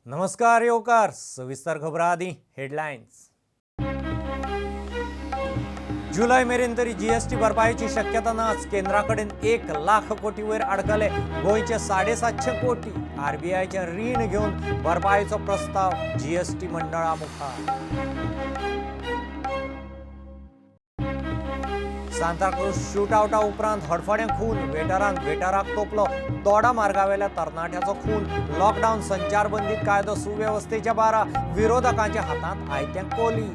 नमस्कार येवकार सविस्तर खबरां आदी हेडलायन्स। जुलय मेरेन तरी जीएसटी भरपायेची शक्यता नाच। केंद्रा कडेन 1 लाख कोटी वयर आडकले। गोंयचे 750 कोटी आरबीआयचे रीण घेवन भरपायेचो प्रस्ताव जीएसटी मंडळा मुखार। सांताक्रूज शूटआवटा उपरांत हडफड्यां खून, वेटरान वेटराक तोपलो। दोडा मार्गावेल्या तरणाट्याचो खून। लॉकडावन संचारबंदीत कायदो सुवेवस्थेच्या बारा, विरोधकांच्या हातांत आयतें कोली।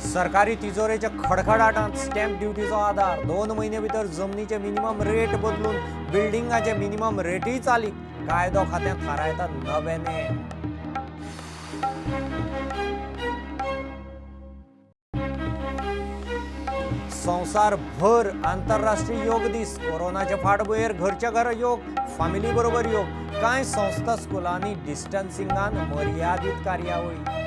सरकारी तिजोरेच्या खडखडाटांत स्टॅम्प ड्युटीचो आधार। 2 म्हयने भितर जमनीचे मिनिमम रेट बदलून बिल्डिंगाचे मिनिमम रेटय चालीक। कायदो खात्यां थारायता नवे नेम। संवसारभर आंतरराष्ट्रीय योग दीस। कोरोनाच्या फाटभुंयेर घरच्या घरा योग, फामिली बरोबर योग। कांय संस्था स्कुलांनी डिस्टन्सिंगान मर्यादीत कार्यावळी।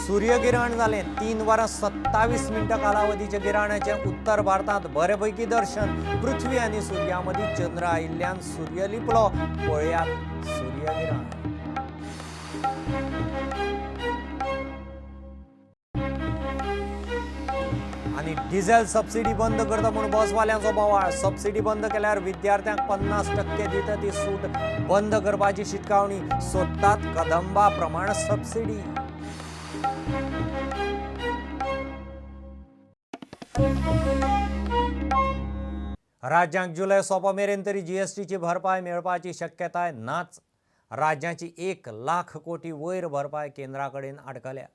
सूर्यगिराण जालें। 3 वरां 27 मिनटां कालावधीच्या गिराणाचें उत्तर भारतांत बरेपैकी दर्शन। पृथ्वी आनी सुर्या मदीं चंद्र आयिल्ल्यान सूर्य लिपलो। पळयात सूर्यगिराण। आनी डिझेल सबसिडी बंद करता म्हूण बसवाल्यांचो बोवाळ। सबसिडी बंद केल्यार विद्यार्थ्यांक 50% दिता ती सूट बंद करपाची शिटकावणी। सोदतात कदंबा प्रमाण सबसिडी। राज्यांक जुलय सोंपा मेरेन तरी जीएसटीची भरपाय मेळपाची शक्यताय नाच। राज्याची 1 लाख कोटी वयर भरपाय केंद्रा कडेन आडकल्या।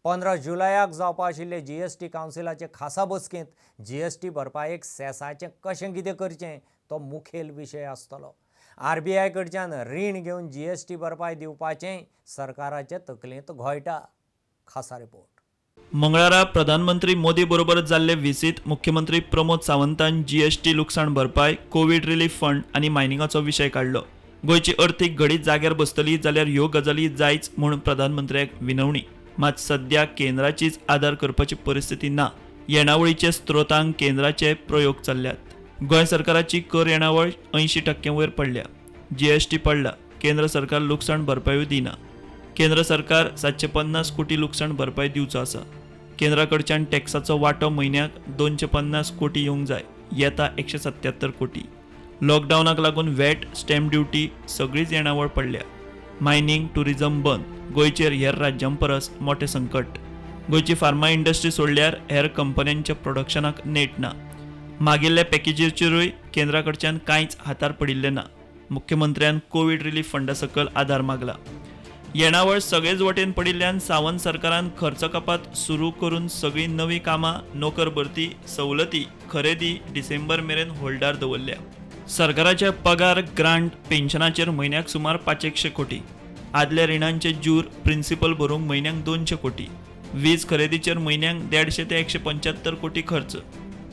15 जुलयाक जावपा आशिल्ले जीएसटी कावन्सिलाचे खासा बसकेंत जीएसटी भरपायेक सेसाचें कशें कितें करचें तो मुखेल विशय आसतलो। आरबीआय कडच्यान रीण घेवन जीएसटी भरपाय दिवपाचें सरकाराचे तकलेंत घोळटा। खासा रिपोर्ट। मंगळारा प्रधानमंत्री मोदी बरोबर जाल्ले विसीत मुख्यमंत्री प्रमोद सावंतान जीएसटी लुकसाण भरपाय, कोवीड रिलीफ फंड आनी मायनिंगाचो विशय काडलो। गोंयची अर्थीक घडी जाग्यार बसतली जाल्यार ह्यो गजाली जायच म्हूण प्रधानमंत्र्याक विनवणी। मात सध्या केंद्राचीच आदार करपाची परिस्थिती ना। येणावळीचे स्त्रोतांक केंद्राचे प्रयोग चल्ल्यात। गोंय सरकाराची कर येणावळ 80% वयर पडल्या। जीएसटी पडला, केंद्र सरकार लुकसाण भरपायूय दिना। केंद्र सरकार 750 कोटी लुकसाण भरपाय दिवचो आसा। केंद्रा कडच्यान टॅक्साचो वांटो म्हयन्याक 250 कोटी येवंक जाय, येता 177 कोटी। लॉकडावनाक लागून वॅट, स्टॅम्प ड्युटी सगळीच येणावळ पडल्या। मायनिंग, टुरिझम बंद। गोंयचेर हेर राज्यां परस मोठें संकट। गोंयची फार्मा इंडस्ट्री सोडल्यार हेर कंपन्यांच्या प्रोडक्शनाक नेट ना। मागिल्ल्या पॅकेजीचेरूय केंद्रा कडच्यान कांयच हातार पडिल्लें ना। मुख्यमंत्र्यान कोवीड रिलीफ फंडा सकयल आदार मागला। येणावळ सगळेच वटेन पडिल्ल्यान सावंत सरकारान खर्च कपात सुरू करून सगळीं नवीं कामां, नोकर भरती, सवलती, खरेदी डिसेंबर मेरेन होल्डार दवरल्या। सरकाराचे पगार, ग्रांट, पेन्शनाचेर म्हयन्याक सुमार 500 कोटी। आदल्या रिणांचे जूर, प्रिन्सिपल भरूंक म्हयन्याक 200 कोटी। वीज खरेदीचेर म्हयन्याक 150 ते 175 कोटी खर्च।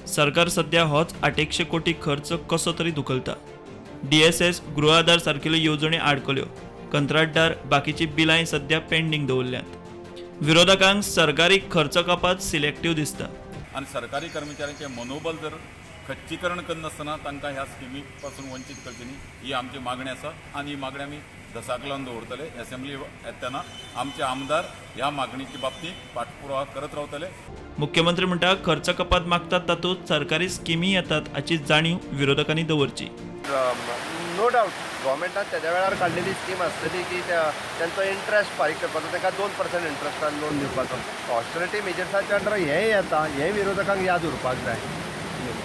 सरकार सध्या होच 800 कोटी खर्च कसो तरी धुकलता। डीएसएस, गृह आधार सारकेल्यो येवजण्यो आडकल्यो। कंत्राटदार बाकीची बिलांय सध्या पेंडींग दवरल्यांत। विरोधकांक सरकारी खर्च कपात सिलेक्टीव दिसता। आनी सरकारी कर्मचाऱ्यांचें मनोबल जर खच्चीकरण करनासतना तांकां ह्या स्किमी पासून वंचीत करची न्ही, ही आमची मागणी आसा आनी ही मागणी आमी धसाक लावन दवरतले। एसेंब्ली येतना आमचे आमदार ह्या मागणीचे बाबतींत पाठपुरावा करत रावतले। मुख्यमंत्री म्हणटा खर्च कपात मागतात तातूंत सरकारी स्किमी येतात हाची जाणीव विरोधकांनी दवरची। नो डावट गव्हर्मेंटान तेज्या वेळार काडलेली स्कीम आसतली की तांचो इंट्रस्ट फारीक करपाचो, तांकां 2% इंट्रस्टान लोन दिवपाचो। ऑस्टेरिटी मेजर्साच्या अंडर हें येता, हें विरोधकांक याद उरपाक जाय,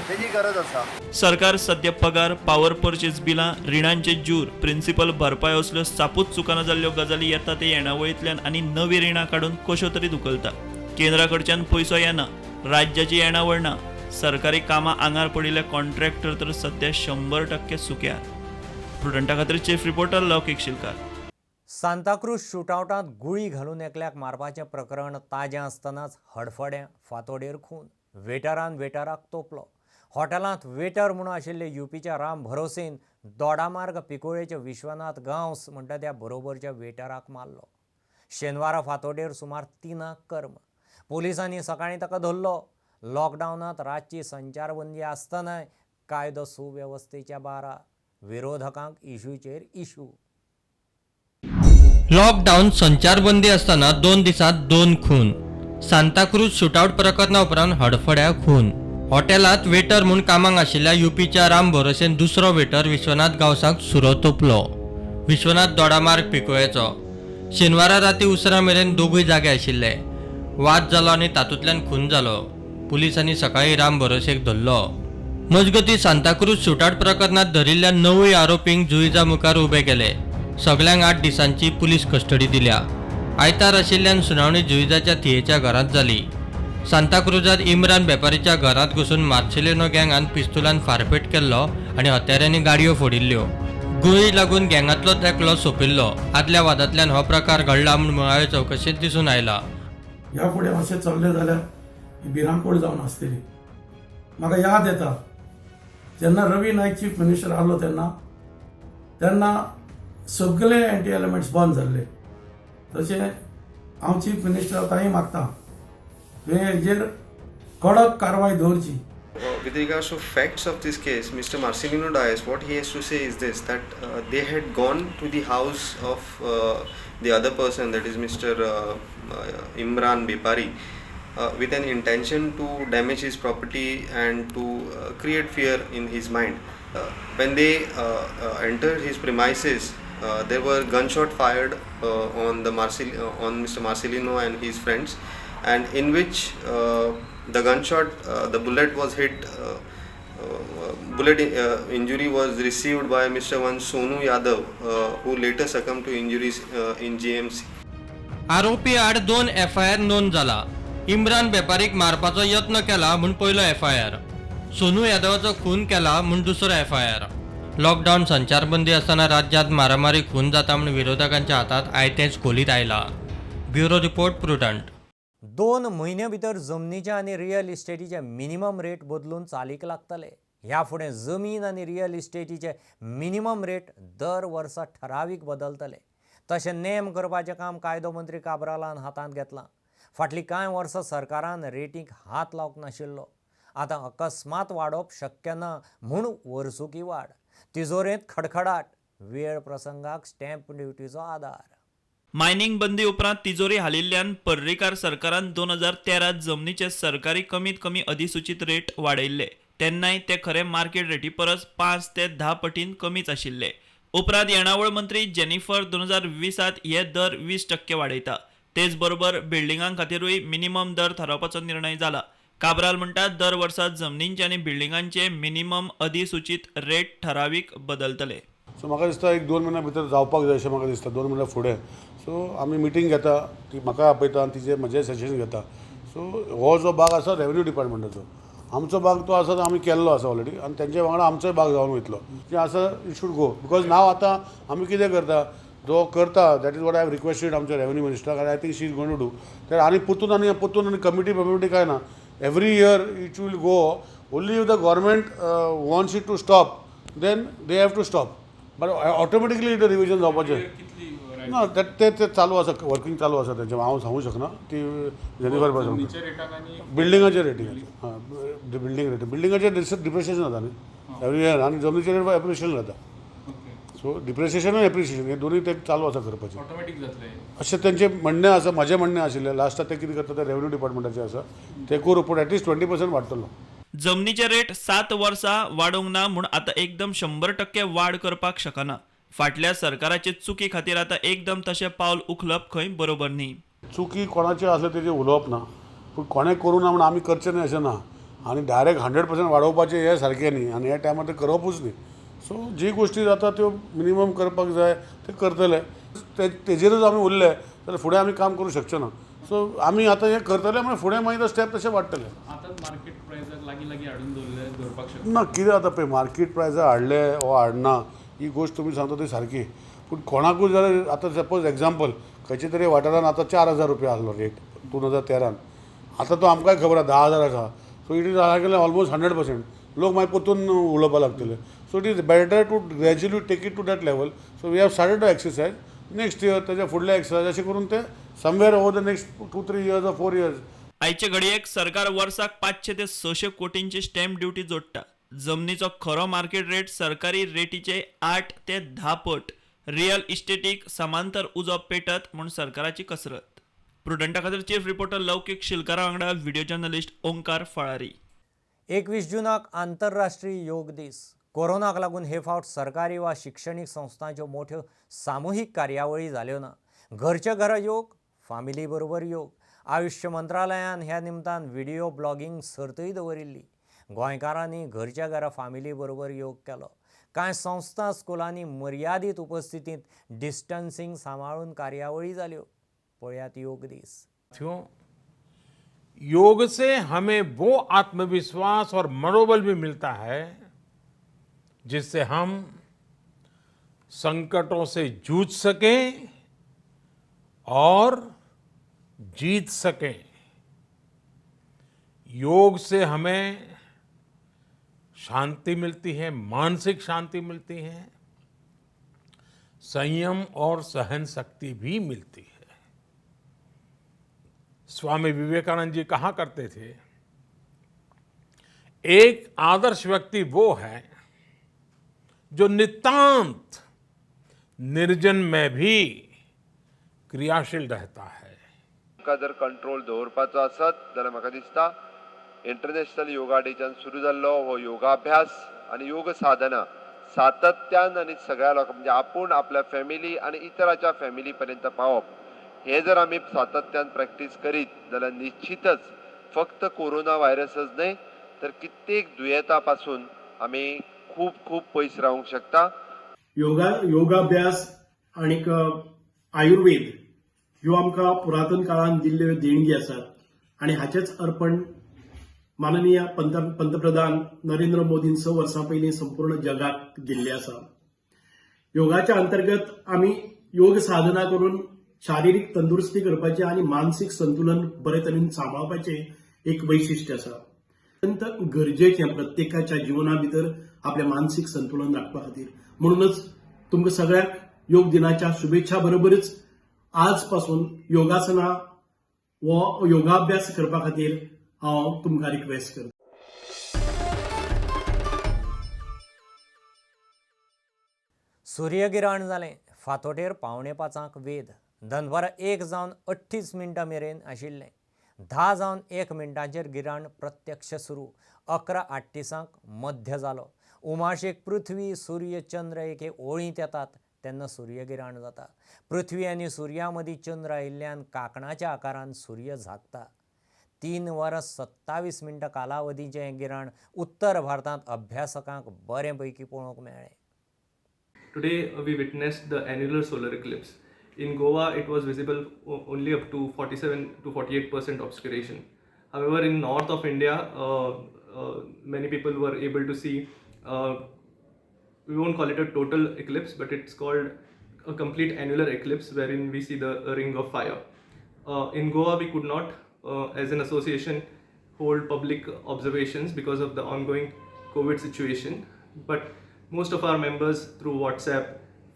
तेजी गरज आसा। सरकार सध्या पगार, पावर परचेस बिलां, रिणांचे जूर, प्रिन्सिपल भरपाय असल्यो सापूच चुकाना जाल्ल्यो गजाली येता ते येणावळींतल्यान आनी नवीं रिणां काडून कश्यो तरी धुकलता। केंद्रा कडच्यान पयसो येना, राज्याची येणावळ ना। सरकारी कामां आंगार पडिल्ले कॉन्ट्रॅक्टर तर सध्या 100% सुक्यार। प्रुडंटा खातीर चीफ रिपोर्टर लौकीक शिलकार। सांताक्रूज शूटआवटांत गुळी घालून एकल्याक मारपाचें प्रकरण ताजें आसतनाच हडफड्यां फांतोडेर खून। वेटरान वेटराक तोपलो। हॉटेलांत वेटर म्हणून आशिल्ले युपीच्या राम भरोसेन दोडामार्ग पिकोळेचे विश्वनाथ गांवस म्हणटा त्या बरोबरच्या वेटराक मारलो। शेनवारा फांतोडेर सुमार 3 कर्म। पुलिसांनी सकाळीं ताका धरलो. लॉकडावनांत रातची संचारबंदी आसतनाय कायदो सुवेवस्थेच्या बारा. विरोधकांक इशूचेर इशू. लॉकडावन संचारबंदी आसतना 2 दिसांत 2 खून. सांताक्रूज शुटआउट प्रकरणा उपरांत हडफड्या खून. हॉटेलांत वेटर म्हूण कामाक आशिल्ल्या युपीच्या राम भरोसेन दुसरो वेटर विश्वनाथ गांवसाक सुरो तोपलो. विश्वनाथ दोडामार्ग पिकोळेचो. शेनवारा राती उसरां मेरेन दोगूय जागे आशिल्ले. वाद जालो आनी तातूंतल्यान खून जालो. पुलिसांनी सकाळीं राम भरोसेक धरलो. मजगतीं सांताक्रूज शुटआउट प्रकरणांत धरिल्ल्या 9 आरोपींक जुईजा मुखार उबे केले. सगल्यांक 8 दिसांची पुलीस कस्टडी दिल्या. आयतार आशिल्ल्यान सुनावणी जुईजाच्या थियेच्या घरांत जाली. सांताक्रुजात इम्रान बेपारीच्या घरांत घुसून मार्सेलिनो गँगान पिस्तुलान फारपेट केल्लो आनी हत्यारांनी गाडयो फोडिल्ल्यो. गुळी लागून गँगांतलो एकलो सोंपिल्लो. आदल्या वादांतल्यान हो प्रकार घडला म्हूण मुळावे चवकशेंत दिसून आयला. ह्या फुडें अशें चल्लें जाल्यार ही भिरांकूळ जावन आसतली. म्हाका याद येता जेन्ना रवी नायक चीफ मिनिस्टर आहलो तेन्ना तेन्ना सगळे एंटी एलिमेंट्स बंद जाल्ले. तशें हांव चीफ मिनिस्टर तांय मागता तुवें हेजेर कडक कारवाय दवरची. With regards to facts of this case, Mr. Marcelino Dias, what he has to say is this, that they had gone to the house of the other person, that is Mr. Imran Bepari, with an intention to damage his property and to create fear in his mind. When they entered his premises, there were gunshot fired on Mr. Marcelino and his friends, and in which the gunshot, the bullet was hit, bullet injury was received by Mr. One Sonu Yadav, who later succumbed to injuries in GMC. आरोपी आड 2 FIR नोंद जाला. इम्रान बेपारीक मारपाचो यत्न केला म्हूण पयलो FIR, Sonu यादवाचो खून केला म्हूण दुसरो FIR. लॉकडावन संचारबंदी आसतना राज्यांत मारामारी खून जाता म्हूण विरोधकांच्या हातांत आयतेंच कोलीत आयला. Bureau report, Prudent. 2 म्हयन्या भितर जमनीचे आनी रियल इस्टेटीचे मिनिमम रेट बदलून चालीक लागतले. ह्या फुडें जमीन आनी रियल इस्टेटीचे मिनिमम रेट दर वर्सा ठरावीक बदलतले. तशें नेम करपाचें काम कायदो मंत्री काब्रालान हातांत घेतलां. फाटलीं कांय वर्सां सरकारान रेटींक हात लावंक नाशिल्लो. आतां अकस्मात वाडोवप शक्य ना म्हूण वर्सुकी वाड. तिजोरेंत खडखडाट. वेळ प्रसंगाक स्टॅम्प ड्युटीचो आदार. मायनिंग बंदी उपरांत तिजोरी हालिल्ल्यान पर्रीकार सरकारान 2013 जमनीचे सरकारी कमीत कमी अधिसूचित रेट वाडयल्ले. तेन्नाय ते खरे मार्केट रेटी परस 5 ते 10 पटीन कमीच आशिल्ले. उपरांत येणावळ मंत्री जेनिफर 2020 हे दर 20% वाडयता. तेच बरोबर बिल्डिंगां खातीरूय मिनिमम दर थारावपाचो निर्णय जाला. काब्राल म्हणटा दर वर्सा जमनींचे आनी बिल्डिंगांचे मिनिमम अधिसूचित रेट ठरावीक बदलतले. सो म्हाका दिसता एक 2 म्हयन्या भितर जावपाक जाय अशें म्हाका दिसता. 2 म्हयन्या फुडें सो आमी मिटींग घेता, ती म्हाका आपयता आनी तिजे म्हजें सजेशन घेता. सो हो जो भाग आसा रेवेन्यू डिपार्टमेंटाचो, आमचो भाग तो आसा तो आमी केल्लो आसा ऑलरेडी आनी तेंचे वांगडा आमचोय भाग जावन वयतलो. जें आसा it should go because नाव आतां आमी कितें करता जो करता that is what I have requested आमच्या रेवेन्यू मिनिस्टराक आनी I think she is going to do तर. आनी परतून आनी परतून आनी कमिटी बमिटी काय ना. Every year it will go only if the government wants it to stop then they have to stop, but automatically it revision जावपाचें ना. ते ते चालू आसा, वर्किंग चालू आसा तेंचें. हांव सांगूं शकना ती जेनिफर बिल्डिंगाचे रेटींग. हां, बिल्डींग रेट बिल्डिंगाचेर डिप्रिशिएशन जाता न्ही एवरी इयर आनी जमनीचेर एप्रिशिएशन जाता. सो डिप्रिशिएशन आनी एप्रिशिएशन हे दोनूय ते चालू आसा करपाचें अशें तेंचें म्हणणें आसा. म्हजें म्हणणें आशिल्लें लास्टाक ते कितें करता ते रेवेन्यू डिपार्टमेंटाचें आसा ते करूं, पूण एटलिस्ट 20% वाडटलो. जमनीचे रेट 7 वर्सां वाडोवंक ना म्हूण आतां एकदम 100% वाड करपाक शकना. फाटल्या सरकाराचे चुकी खातीर आतां एकदम तशें पावल उखलप खंय बरोबर न्ही. चुकी कोणाची आसले तेजें उलोवप ना, पूण कोणें करूं ना म्हूण आमी करचें न्ही अशें ना. आनी डायरेक्ट 100% वाडोवपाचें हें सारकें न्ही आनी ह्या टायमार तें करपूच न्ही. सो जी गोश्टी जाता त्यो मिनिमम करपाक जाय ते करतले. तेजेरूच आमी उरले जाल्यार फुडें आमी काम करूं शकचे ना. सो आमी आतां हें करतले मागीर फुडें मागीर स्टेप तशें वाडटले. ना कितें आतां पळय मार्केट प्रायसाक हाडले वो हाडना ही गोश्ट तुमी सांगता ती सारकी, पूण कोणाकूय जाल्यार आतां सपोज एग्जाम्पल खंयच्या तरी वाठारान आतां 4000 रुपया आसलो रेट 2013, आतां तो आमकांय खबर आसा 10,000 आसा. सो it is गेले ऑलमोस्ट 100%. लोक मागीर परतून उलोवपाक लागतले. So it is better to gradually take it to that level. So we have started to exercise next year तेच्या फुडले एक्सरसायज अशें करून ते somewhere over the next 2-3 years or 4 years आयचे घडयेक सरकार वर्साक 500 ते 600 कोटींची स्टॅम्प ड्युटी जोडटा. जमनीचो खरो मार्केट रेट सरकारी रेटीचे 8 ते 10 पट. रियल इस्टेटीक समांतर उजो पेटत म्हूण सरकाराची कसरत. प्रुडंटा खातीर चीफ रिपोर्टर लौकीक शिलकारा वांगडा व्हिडिओ जर्नलिस्ट ओंकार फळारी. 21 जूनाक आंतरराष्ट्रीय योग दीस. कोरोनाक लागून हे फावट सरकारी वा शिक्षणीक संस्थांच्यो मोठ्यो सामुहीक कार्यावळी जाल्यो ना. घरच्या घरा योग, फामिली बरोबर योग. आयुष्य मंत्रालयान ह्या निमतान व्हिडिओ ब्लॉगिंग सर्तूय दवरिल्ली. गोंयकारांनी घरच्या घरा फामिली बरोबर योग केलो. कांय संस्था स्कुलांनी मर्यादीत उपस्थितींत डिस्टन्सिंग सांबाळून कार्यावळी जाल्यो. पळयात योग दीस. योग से हमें वो आत्मविश्वास और मनोबल भी मिलता है जिससे हम संकटों से जूझ सकें और जीत सकें। योग से हमें शांति मिलती है, मानसिक शांति मिलती है, संयम और सहन शक्ति भी मिलती है। स्वामी विवेकानंद जी कहा करते थे, एक आदर्श व्यक्ति वो है जो नितांत निर्जन में भी क्रियाशील रहता है। तुमकां जर कंट्रोल दवरपाचो आसत जाल्यार म्हाका दिसता इंटरनॅशनल योगा डेच्यान सुरू जाल्लो हो योगाभ्यास आनी योग साधना सातत्यान आनी सगळ्या लोकांक म्हणजे आपूण आपल्या फॅमिली आनी इतराच्या फॅमिली पर्यंत पावप हे जर आमी सातत्यान प्रॅक्टीस करीत जाल्यार निश्चितच फक्त कोरोना व्हायरसच न्हय तर कित्येक दुयेंता पासून आमी खूब खूब पयस रावंक शकता। योगाभ्यास आनीक आयुर्वेद ह्यो आमकां पुरातन काळान दिल्ल्यो देणगी आसात आनी हाचेच अर्पण माननीय पंतप्रधान नरेंद्र मोदीन 6 वर्सां पयलीं संपूर्ण जगाक दिल्लें आसा। योगाच्या अंतर्गत आमी योग साधना करून शारिरीक तंदुरुस्ती करपाचें आनी मानसीक संतुलन बरे तरेन सांबाळपाचें एक वैशिश्ट्य आसा। अत्यंत गरजेचें प्रत्येकाच्या जिवना भितर आपलें मानसीक संतुलन राखपा खातीर। म्हणूनच तुमकां सगळ्यांक योग दिनाच्या शुभेच्छा बरोबरच आज पासून योगासना वो योगाभ्यास करपा खातीर हांव तुमकां रिक्वेस्ट करता। सूर्यगिराण जालें. फांतोडेर 4:45 वेद. दनपारां 1:38 मेरेन आशिल्लें. 10:01 गिराण प्रत्यक्ष सुरू. 11:38 मध्य जालो. उमाशेक पृथ्वी सूर्य चंद्र एके ओळींत येतात तेन्ना सूर्यगिराण जाता. पृथ्वी आनी सुर्या मदीं चंद्र आयिल्ल्यान कांकणाच्या आकारान सूर्य झाकता. 3 वरां 27 मिनटां कालावधीचें हें गिराण उत्तर भारतांत अभ्यासकांक बरें पैकी पळोवंक मेळ्ळें. Today we witnessed the annular solar eclipse. In Goa, it was visible only up to 47 to 48% obscuration. However, in north of India, many people were able to see, we won't call it a total eclipse, but it's called a complete annular eclipse wherein we see the ring of fire. In Goa, we could not, as an association, hold public observations because of the ongoing COVID situation. But most of our members through WhatsApp,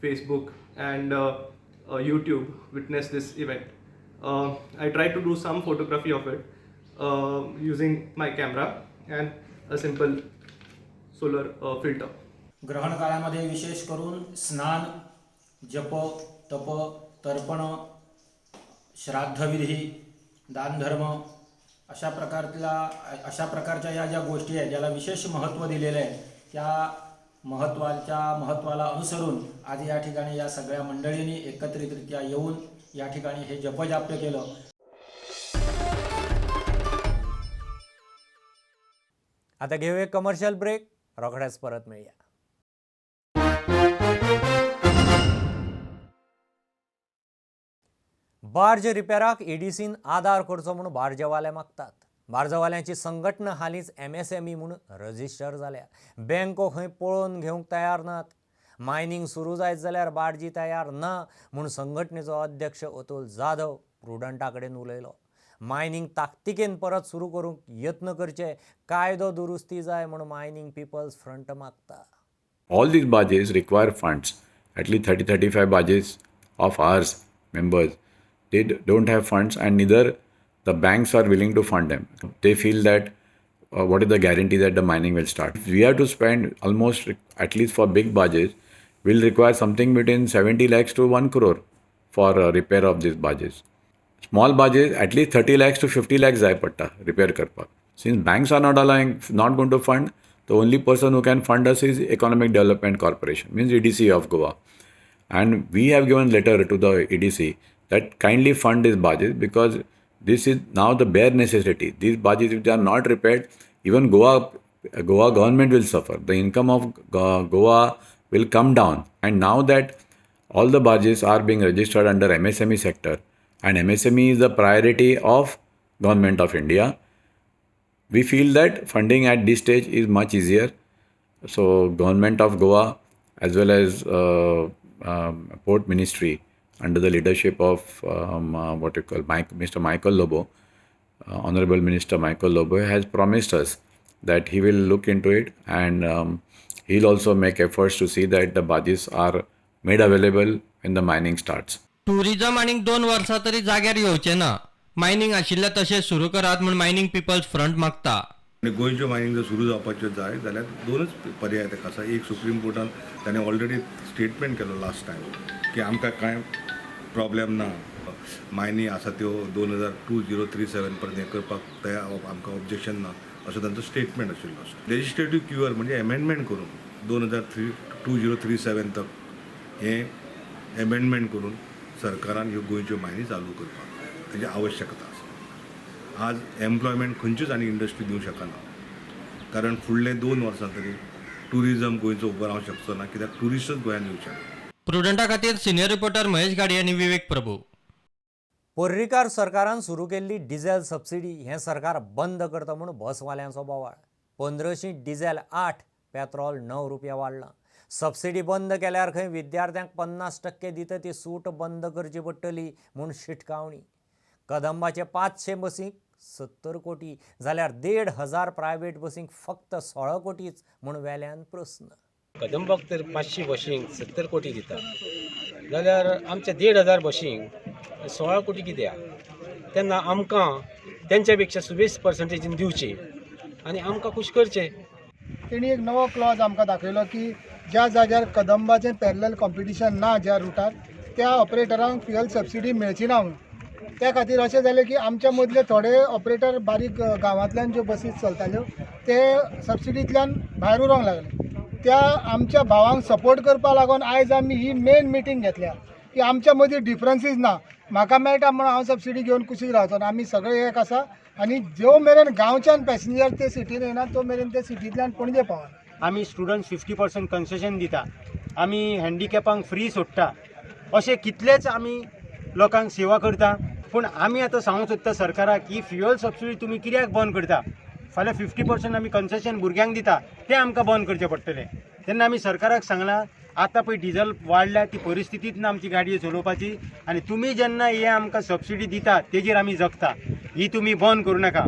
Facebook and YouTube witnessed this event. I tried to do some photography of it using my camera and a simple solar filter. ग्रहण काळामध्ये विशेष करून स्नान, जप, तप, तर्पण, श्राद्धविधी, दानधर्म अशा प्रकारच्या या ज्या गोष्टी आहेत ज्याला विशेष महत्त्व दिलेलं आहे त्या महत्त्वाला अनुसरून आज या ठिकाणी या सगळ्या मंडळींनी एकत्रितरित्या येऊन या ठिकाणी हे जपजाप्य केलं. आता घेऊया कमर्शियल ब्रेक. रोखड्याच परत मिळूया. बार्ज रिपेराक ईडीसीन आदार करचो म्हूण बार्जवाले मागतात. बार्जवाल्यांची संघटना हालींच MSME म्हूण रजिस्टर जाल्या. बँको खंय पळोवन घेवंक तयार नात. मायनींग सुरू जायत जाल्यार बार्जी तयार ना म्हूण संघटनेचो अध्यक्ष अतुल जाधव प्रुडंटा कडेन उलयलो. मायनींग ताकतिकेन परत सुरू करूंक यत्न करचे, कायदो दुरुस्ती जाय म्हूण मायनींग पिपल्स फ्रंट मागता. All these barges require funds. At least 30-35 barges of ours members, they don't have funds, and neither The banks are willing to fund them. They feel that what is the guarantee that the mining will start? We have to spend almost, at least for big barges, will require something between 70 lakhs to 1 crore for repair of these barges. Small barges, at least 30 lakhs to 50 lakhs जाय पडटा repair करपाक. Since banks are not allowing, not going to fund, the only person who can fund us is Economic Development Corporation, means EDC of Goa. And we have given letter to the EDC that kindly fund these barges, because this is now the bare necessity. These barges, if they are not repaired, even Goa government will suffer. The income of Goa will come down. And now that all the barges are being registered under MSME sector, and MSME is the priority of Government of India, we feel that funding at this stage is much easier. So Government of Goa as well as Port Ministry, under the leadership of what you call Mr. Michael Lobo, Honorable Minister Michael Lobo, has promised us that he will look into it, and he'll also make efforts to see that the barges are made available when the mining starts. Tourism आनीक 2 वर्सां तरी जाग्यार येवचें ना. Mining आशिल्लें तशें सुरू करात म्हूण मायनिंग पिपल्स फ्रंट मागता. आनी गोंयच्यो मायनिंग जर सुरू जावपाच्यो जाय जाल्यार दोनच पर्याय ताका आसा. एक, सुप्रीम कोर्टान ताणें ऑलरेडी स्टेटमेंट केलो लास्ट टायम की आमकां कांय प्रॉब्लेम ना, मायनी आसा त्यो 2037 पर्यंत हें करपाक तयार, आमकां ऑब्जेक्शन ना, असो तांचो स्टेटमेंट आशिल्लो. लेजिस्लेटीव क्युअर म्हणजे एमेंडमेंट करून 2037 तक हें एमेंडमेंट करून सरकारान ह्यो गोंयच्यो मायनी चालू करपाक ताची आवश्यकता आसा. आज एम्प्लॉयमेंट खंयच्योच आनी इंडस्ट्री दिवंक शकना, कारण फुडले 2 वर्सां तरी टुरिजम गोंयचो उबो रावंक शकचो ना, कित्याक ट्युरिस्टच गोंयांत येवचे ना. प्रुडंटा खातीर सिनियर रिपोर्टर महेश गाडी आनी विवेक प्रभू. पर्रीकार सरकारान सुरू केल्ली डिझेल सबसिडी हें सरकार बंद करता म्हूण बसवाल्यांचो बोवाळ. 1500 डिझेल 8, पेट्रोल 9 रुपया वाडलां. सबसिडी बंद केल्यार खंय विद्यार्थ्यांक 50% दिता ती सूट बंद करची पडटली म्हूण शिटकावणी. कदंबाचे 500 बसींक 70 कोटी जाल्यार 1500 प्रायव्हेट बसींक फक्त 16 कोटीच म्हूण वेल्यान प्रस्न. कदंबाक तर 500 बशींक 70 कोटी दिता जाल्यार आमच्या 1500 बशींक 16 कोटी कित्याक? तेन्ना आमकां तेंच्या पेक्षा सुबेज पर्संटेजीन दिवची आनी आमकां खूश करचें. तेणी एक नवो क्लॉज आमकां दाखयलो की ज्या जाग्यार कदंबाचें पॅरलल कॉम्पिटिशन ना ज्या रुटार त्या ऑपरेटरांक फ्युअल सबसिडी मेळची ना म्हणून. त्या खातीर अशें जालें की आमच्या मदले थोडे ऑपरेटर बारीक गांवांतल्यान ज्यो बसीस चलताल्यो ते सबसिडींतल्यान भायर उरोंक लागले. त्या आमच्या भावांक सपोर्ट करपा लागून आयज आमी ही मेन मिटींग घेतल्या की आमच्या मदीं डिफरन्सीस ना. म्हाका मेळटा म्हणून हांव सबसिडी घेवन कुशीक रावचो ना, आमी सगळे एक आसा आनी जो मेरेन गांवच्यान पॅसेंजर ते सिटीन येना तो मेरेन ते सिटींतल्यान पणजे पावना. आमी स्टुडंट्स 50% कन्सेशन दिता, आमी हँडिकॅपांक फ्री सोडटा, अशे कितलेच आमी लोकांक सेवा करता. पूण आमी आतां सांगूंक सोदता सरकाराक ही फ्युअल सबसिडी तुमी कित्याक बंद करता? फाल्यां 50% आमी कन्सेशन भुरग्यांक दिता तें आमकां बंद करचें पडटलें. तेन्ना आमी सरकाराक सांगलां आतां पळय डिजल वाडल्या ती परिस्थितीच ना आमची गाडयो चलोवपाची आनी तुमी जेन्ना हे आमकां सबसिडी दिता तेजेर आमी जगता, ही तुमी बंद करूं नाका.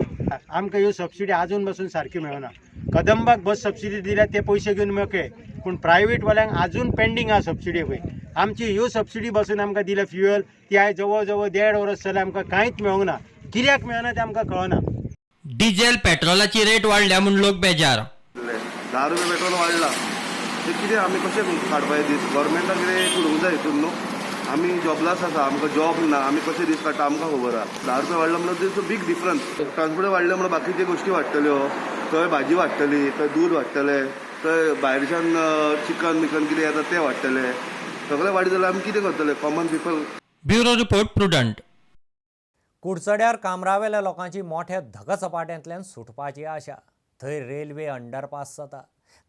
आमकां ह्यो सबसिडी आजून पासून सारक्यो मेळना. कदंबाक बस सबसिडी दिल्या ते पयशे घेवन मेकळे, पूण प्रायवेटवाल्यांक आजून पेंडींग आसा सबसिडी. पळय आमची ह्यो सबसिडी बसून आमकां दिल्या फ्युअल ती आयज जवळ जवळ 1.5 वर्स जालें आमकां कांयच मेळूंक ना. कित्याक मेळना तें आमकां कळना. डिझेल पेट्रोलाची रेट वाडल्या म्हूण लोक बेजार. 10 रुपया पेट्रोल वाडला ते कितें आमी कशें काडपाचे दीस? गव्हर्मेंटाक कितें करूंक जाय हितून न्हू. आमी जॉबलेस आसा, आमकां जॉब ना, आमी कशे दीस काडटा आमकां खबर आसा. 10 रुपया वाडला म्हणल्यार दिस बीग डिफरन्स. ट्रान्सपोर्ट वाडलें म्हणल्यार बाकीच्यो गोश्टी वाडटल्यो, थंय भाजी वाडटली, थंय दूद वाडटलें, थंय भायरच्यान चिकन बिकन कितें येता तें वाडटलें. सगळें वाडीत जाल्यार आमी कितें करतले common people? Bureau report, Prudent. कुडचड्यार कामरावेल्या लोकांची मोठ्या धगचपाट्यांतल्यान सुटपाची आशा. थंय रेल्वे अंडरपास जाता.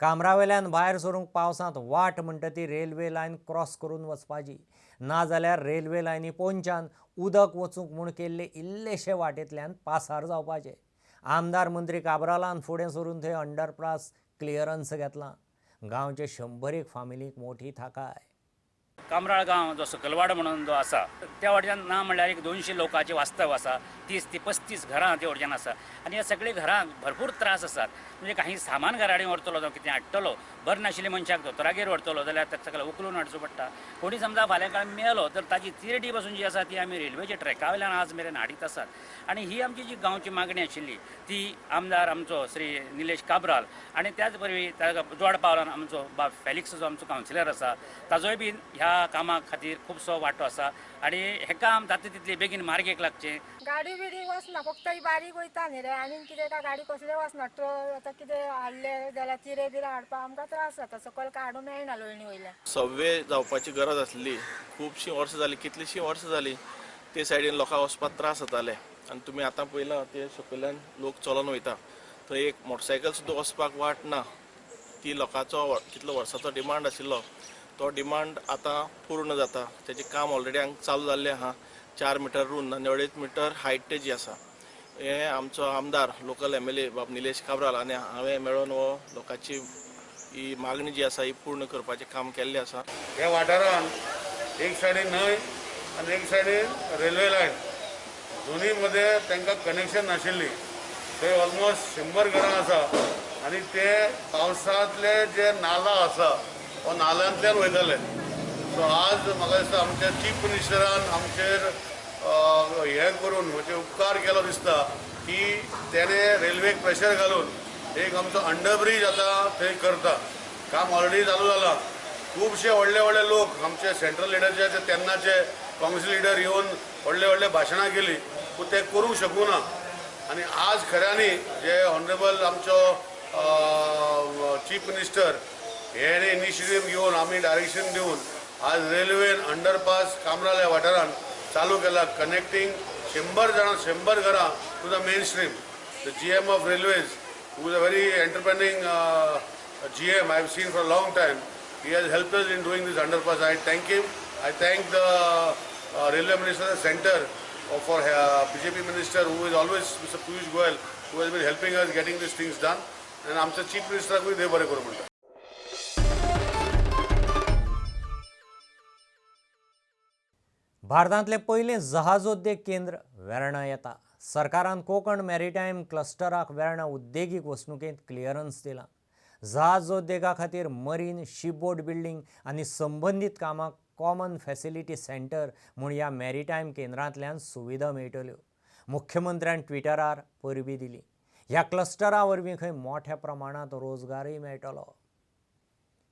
कामरावेल्यान भायर सरूंक पावसांत वाट म्हणटा ती रेल्वे लायन क्रॉस करून वचपाची, नाजाल्यार रेल्वे लायनी पोंच्यान उदक वचूंक म्हूण केल्ले इल्लेशे वाटेंतल्यान पासार जावपाचे. आमदार मंत्री काब्रालान फुडें सरून थंय अंडरपास क्लियरन्स घेतलां. गांवचे 100 फामिलींक मोठी थाकाय. कामराळ गांव जो सकलवाडो म्हणून जो आसा त्या वाटेच्यान ना म्हणल्यार एक 200 लोकांचे वास्तव आसा, 30 ते 35 घरां त्या वटेच्यान आसा आनी ह्या सगळ्या घरांक भरपूर त्रास आसात. म्हणजे काही सामान घरा कडेन व्हरतलो जावं कितें हाडटलो, बरें नाशिल्ल्या मनशाक दोतोरागेर व्हरतलो जाल्यार ताका सगळें उखलून हाडचो पडटा. कोणी समजा फाल्यां काळ मेलो तर ताजी तिरडी पासून जी आसा ती आमी रेल्वेच्या ट्रॅका वयल्यान आज मेरेन हाडीत आसात. आनी ही आमची जी गांवची मागणी आशिल्ली ती आमदार आमचो श्री निलेश काब्राल आनी त्याच बरोबर ताका जोड पावलान आमचो बाब फेलिक्स जो आमचो कावन्सिलर आसा ताजोय बी ह्या कामा खातीर खुबसो वांटो आसा आनी हें काम जाता तितले बेगीन मार्गेक लागचें. गाडी बिडी वचना, फक्त ही बारीक वयता न्ही रे, आनी कितें काय गाडी कसले वचना. ट्रक आतां कितें हाडले जाल्यार चिरे बिरे हाडपाक आमकां त्रास जाता, सकयल काडूंक मेळना लोळणी वयल्यान. सव्वे जावपाची गरज आसली, खुबशीं वर्सां जालीं, कितलींशीं वर्सां जालीं ते सायडीन लोकांक वचपाक त्रास जाताले आनी तुमी आतां पळयलां ते सकयल्यान लोक चलोन वयता, थंय एक मोटरसायकल सुद्दां वचपाक वाट ना. ती लोकांचो कितलो वर्साचो डिमांड आशिल्लो तो डिमांड आतां पूर्ण जाता. तेजें काम ऑलरेडी हांगा चालू जाल्लें आहा. 4 मिटर रुंद आनी 2.5 मिटर हायट तेजी आसा. हें आमचो आमदार लोकल MLA बाब निलेश काब्राल आनी हांवें मेळोन हो लोकांची ही मागणी जी आसा ही पूर्ण करपाचें काम केल्लें आसा. ह्या वाठारांत एक सायडीन न्हंय आनी एक सायडीन रेल्वे लायन, दोनी मदें तांकां कनेक्शन नाशिल्ली. थंय ऑलमोस्ट 100 घरां आसा आनी ते पावसांतले जे नाला आसा हो नाल्यांतल्यान वयताले. सो आज म्हाका दिसता आमच्या चीफ मिनिस्टरान आमचेर हें करून म्हणजे उपकार केलो दिसता की तेणें रेल्वेक प्रेशर घालून एक आमचो अंडरब्रीज आतां थंय करता. काम ऑलरेडी चालू जालां. खुबशे व्हडले व्हडले लोक आमचे सेंट्रल लिडर जे आसा तेन्नाचे काँग्रेस लिडर येवन व्हडले व्हडले भाशणां केली पूण ते करूंक शकूं ना. आनी आज खऱ्यांनी जे ऑनरेबल आमचो चीफ मिनिस्टर हेणे इनिशिएटीव घेवन आमी डायरेक्शन दिवन आज रेल्वेन अंडरपास कामराल ह्या वाठारान चालू केला, कनेक्टींग 100 जाणां 100 घरां to the main stream. The GM of railways who is a very entrepreneurial GM I have seen for a long time, he has helped us in doing this underpass. I thank him. I thank the railway minister, the center, for BJP minister who is always Mr. Piyush Goyal, who has been helping us getting these things done. And आमचा chief मिनिस्टराकूय देव बरें करूं म्हणटा. भारतांतलें पयलें जहाजोद्योग केंद्र वेर्णा येता. सरकारान कोंकण मॅरिटायम क्लस्टराक वेर्णा उद्देगीक वसणुकेंत क्लियरन्स दिलां. जहाजोद्योगा खातीर मरीन शिपबोट बिल्डींग आनी संबंदीत कामाक कॉमन फॅसिलिटी सेंटर म्हूण ह्या मॅरिटायम केंद्रांतल्यान सुविधा मेळटल्यो. मुख्यमंत्र्यान ट्विटरार परबी दिली. ह्या क्लस्टरा वरवीं खंय मोठ्या प्रमाणांत रोजगारूय मेळटलो.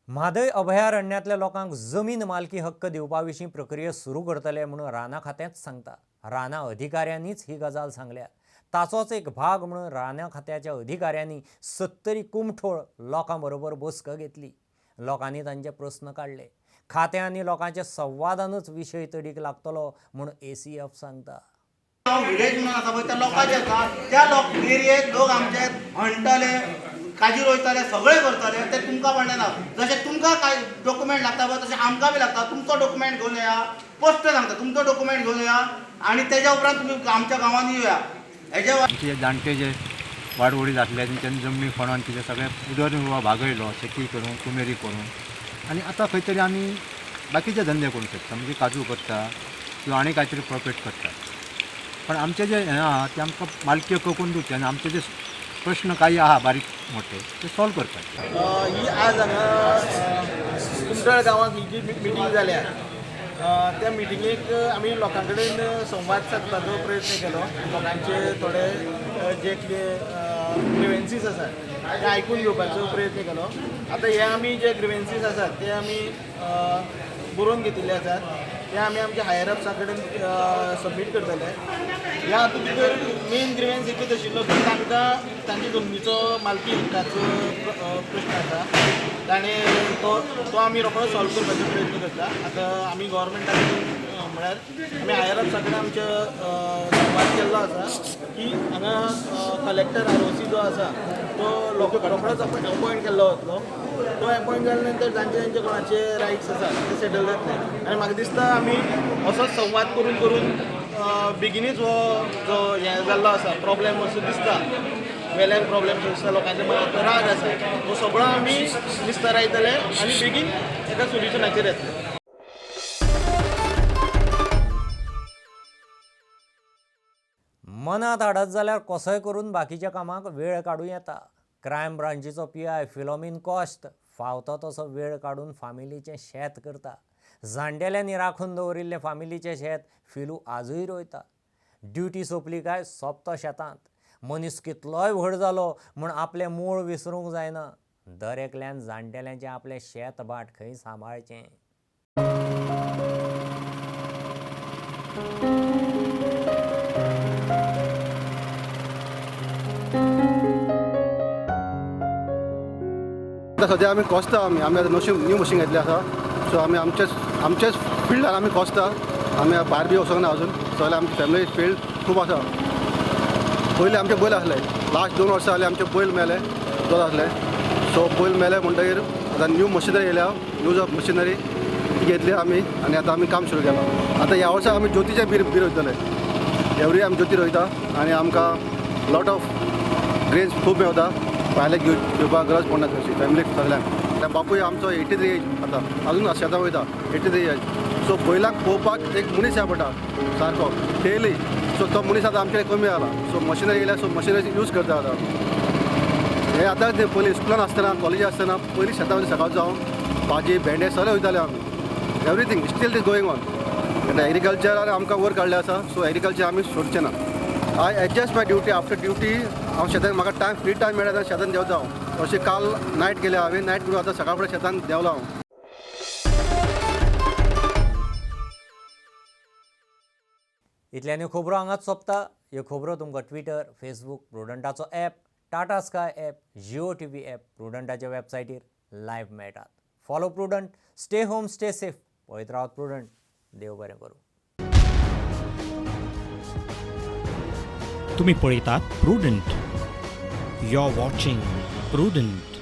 म्हादय अभयारण्यांतल्या लोकांक जमीन मालकी हक्क दिवपा विशीं प्रक्रिया सुरू करतले म्हणून रानां खात्यांत सांगता. रानां अधिकाऱ्यांनीच ही गजाल सांगल्या. ताचोच एक भाग म्हणून रानां खात्याच्या अधिकाऱ्यांनी 70 कुमठोळ लोकां बरोबर बसका घेतली. लोकांनी तांचे प्रस्न काडले. खात्या आनी लोकांच्या संवादानूच विशय तडीक लागतलो म्हूण ACF सांगता. विलेज म्हणून आसा पळय त्या लोकांचे आसा, त्या लोक एरियेक लोक आमचे म्हणटले, काजी रोयताले, सगळे करताले, ते तुमकां पडलें ना. जशें तुमकां कांय डॉक्युमेंट लागता पळय तशें आमकां बी लागता. तुमचो डॉक्युमेंट घेवन येया, स्पश्ट सांगता तुमचो डॉक्युमेंट घेवन येया आनी तेज्या उपरांत तुमी आमच्या गांवांनी येया. हेजे आमचे जाणटे जे वाडवडील आसले तेंच्यांनी जमनी खणोन कितें सगळें उदरनिर्वाह भागयलो, शेती करून, कुमेरी करून. आनी आतां खंय तरी आमी बाकीचे धंदे करूंक शकता, म्हणजे काजू करता किंवा आनी कांय तरी प्रॉफीट करता. पण आमचे जे हें आहा ते आमकां मालकी हक्क करून दिवचे आनी आमचे जे प्रश्न काही आहा बारीक मोठे ते सॉल्व करपाचे. ही आज हांगा कुमठळ गांवांत ही जी मिटींग जाल्या त्या मिटिंगेक आमी लोकां कडेन संवाद सादपाचो प्रयत्न केलो. लोकांचे थोडे जे कितें ग्रिवेन्सीस आसात ते आयकून घेवपाचो प्रयत्न केलो. आतां हे आमी जे ग्रिवेन्सीस आसात ते आमी बरोवन घेतिल्ले आसात, ते आमी आमच्या हायर अप्सां कडेन सबमीट करतले. ह्या हातूंत भितर मेन ग्रिवेन्स एकूच आशिल्लो की तांकां तांच्या जमनीचो मालकी हक्काचो प्रश्न आसा, ताणें तो आमी रोखडो सॉल्व करपाचो प्रयत्न करता. आतां आमी गोवोरमेंटा कडेन म्हळ्यार आमी हायर अप्सां कडेन आमचे संवाद केल्लो आसा की हांगा कलेक्टर ROC जो आसा तो रोखडोच अपॉयंट केल्लो वतलो. तो अपॉयंट जाल्या नंतर जांचे जांचे कोणाचे रायट्स आसा ते सेटल जातले. आनी म्हाका दिसता आमी असोच संवाद करून करून बेगिनूच हो जो हें जाल्लो आसा प्रॉब्लेम असो दिसता, वेल्यान प्रॉब्लेम दिसता, लोकांच्या मनांत राग आसा, हो सगळो आमी निस्तरायतले आनी बेगीन एका सोल्युशनाचेर येतले. मनांत हाडत जाल्यार कसोय करून बाकीच्या कामाक वेळ काडूं येता. क्रायम ब्रांचीचो PI Philomin cost फावता तसो वेळ काडून फामिलीचें शेत करता. जाणटेल्यांनी राखून दवरिल्लें फामिलीचें शेत फिलू आजूय रोयता. ड्युटी सोंपली काय सोंपता शेतांत. मनीस कितलोय व्हड जालो म्हूण आपलें मूळ विसरूंक जायना. दर एकल्यान जाणटेल्यांचें आपलें शेत भाट खंय सांबाळचें. आतां सद्या आमी कोसता, आमी आमी आतां न्यू मशीन घेतलें आसा. सो आमी आमचेच फिल्डार आमी कोसता. आमी भायर बी वचोंक ना अजून. सगळें आमची फॅमिली फिल्ड खूब आसा. पयलीं आमचे बैल आसले, लास्ट 2 वर्सां जालीं आमचे बैल मेले, दोन आसले. सो बैल मेले म्हणटगीर आतां न्यू मशिनरी येयल्या, यूज ऑफ मशिनरी ती घेतली आमी आनी आतां आमी काम सुरू केलां. आतां ह्या वर्सा आमी ज्योतीचें बी रोयतले. एवरी आमी ज्योती रोयता आनी आमकां लॉट ऑफ ग्रेन्स खूब मेवता. भायले घेवपाक गरज पडना तशी फॅमिलीक सगळ्यांक. बापूय आमचो 83 एज आतां, अजून शेतां वयता 83 एज. सो बैलाक पळोवपाक एक मनीस जाय पडटा सारको डेली. सो तो मनीस आतां आमचे कमी जाला. सो मशिनरी येयल्या, सो मशिनरी यूज करता आतां. हे आतां पयलीं स्कुलान आसतना, कॉलेजी आसतना पयलीं शेतां वयता सकाळचो हांव भाजी भेंडे सगळें वयताले आमी. Everything still is going on. आनी एग्रीकल्चरान आमकां वयर काडलें आसा. सो एग्रीकल्चर आमी सोडचें ना. I adjust my duty after duty. हांव शेतान म्हाका टायम फ्री टायम मेळटा तेन्ना शेतान देंवता हांव. अशें काल नायट केल्या हांवें, नायट करून आतां सकाळ फुडें शेतान देंवलो हांव. इतल्यान ह्यो खबरो हांगाच सोंपता. ह्यो खबरो तुमकां ट्विटर, फेसबूक, प्रुडंटाचो app, Tata Sky app, Jio TV app, प्रुडंटाच्या वेबसायटीर live मेळटात. Follow Prudent, stay home, stay safe. पळयत रावत प्रुडंट. देव बरें करूं. तुम्ही पळयतात prudent. You are watching Prudent.